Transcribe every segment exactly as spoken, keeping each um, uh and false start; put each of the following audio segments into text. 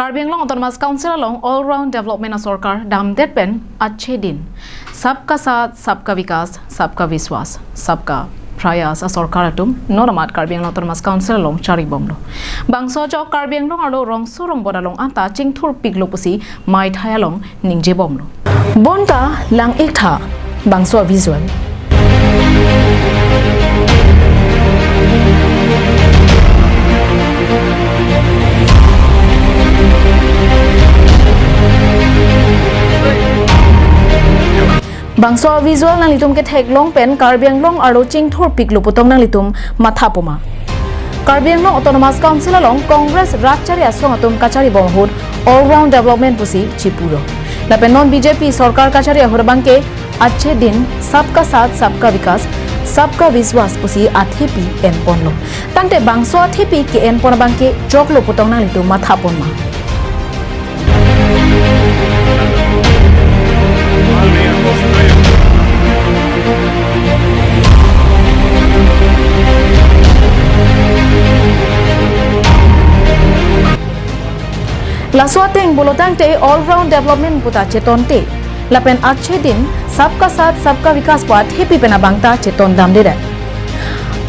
Karbi Anglong Autonomous Council along all round development asorkar damdet pen Achhe Din, Sabka Saath, Sabka Vikas, Sabka Vishwas, Sabka Prayas asorkar atum non amat Karbi Anglong Autonomous Council along charibomlo. Bangso ajok Karbi Anglong arlo rongso rongbot along anta chingthurpiklo pusi maithai along ningjebomlo. Bonta lang-iktha bangso visual. Bangso visual nanglitum ketheklong pen Karbi Anglong arlo chingthurpiklo putong nanglitum mathapoma. Karbi Anglong Autonomous Council along Congress rat chari asong atum kacharibom ahut all round development pusi chipuro. Lapen non B J P sorkar kachari ahut abangke Achhe Din, Sabka Saath, Sabka Vikas, Sabka Vishwas pusi athepi enponlo. Tangte bangso athepi ke-enpon abangke choklo putong nanglitum mathaponma. Laso ateng pulo tangte all round development puta chetonte. Lapen Achhe Din, Sabka Saath, Sabka Vikas pu athepi pen abangta chetondamdedet.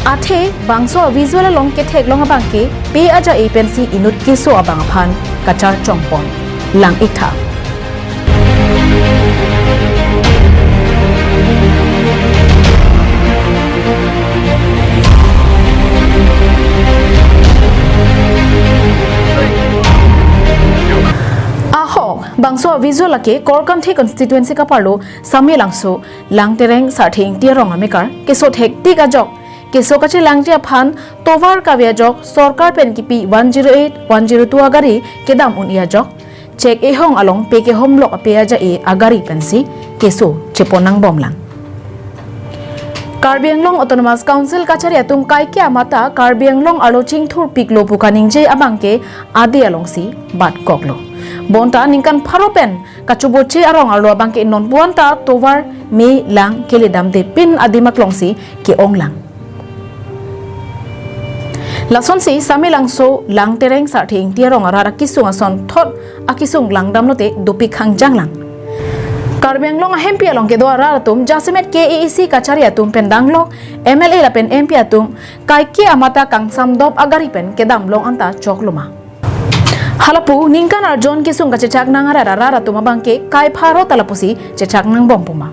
Athe bangso visual along ketheklong abangke pe aja-e pensi inut keso abang aphan kacharchongpon. Lang-iktha. Ahok, bangso visual lake Korkanthi constituency kaparlo Samelangso, Langtereng Sarthe Ingti arong amekar keso thektik ajok keso kachelangji aphan tovar kave ajok sorkar pen kipi one zero eight, one zero two agari kedam un-e ajok chek ehong along pe kehomlok ape aja-e agari pensi keso cheponangbomlang. Karbi Anglong Autonomous Council kachari atum kaike amata Karbi Anglong arlo chingthurpiklo pu kaningje abangke adi alongsi batkoklo. Bonta ningkan pharo pen kachoboche arong arlo abangke non puanta tovar, me, lang keledamde pin adim aklongsi ke-onglang. Lasonsi Samelangso, Langtereng Sarthe Ingti arong arat akisung asonthot akisung langdamlote dopik hangjanglang. Karbi Anglong ahempi along kedo arat atum jasemet K A A C kachari atum pen danglok M L A lapen M P atum kaike amata kangsamdop agari pen kedamlong anta chokloma. Halapu ningkan arjon kesung kachechak nang arat arat atum abangke kai pharo ta lapusi chechak nangbompo ma.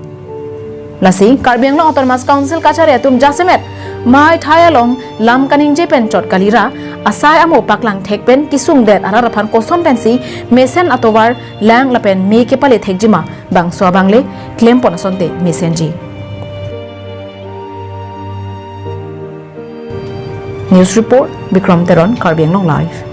Lasi Karbi Anglong Autonomous Council kachari atum jasemet maithai along lam kaningje pen chot kalira, asai amo paklang thek pen kesungdet arat aphan koson pensi mesen atovar, lang lapen me kepale thekjima bangso abangle klempon asonte mesenji. News report, Bikram Teron, Karbi Anglong Live.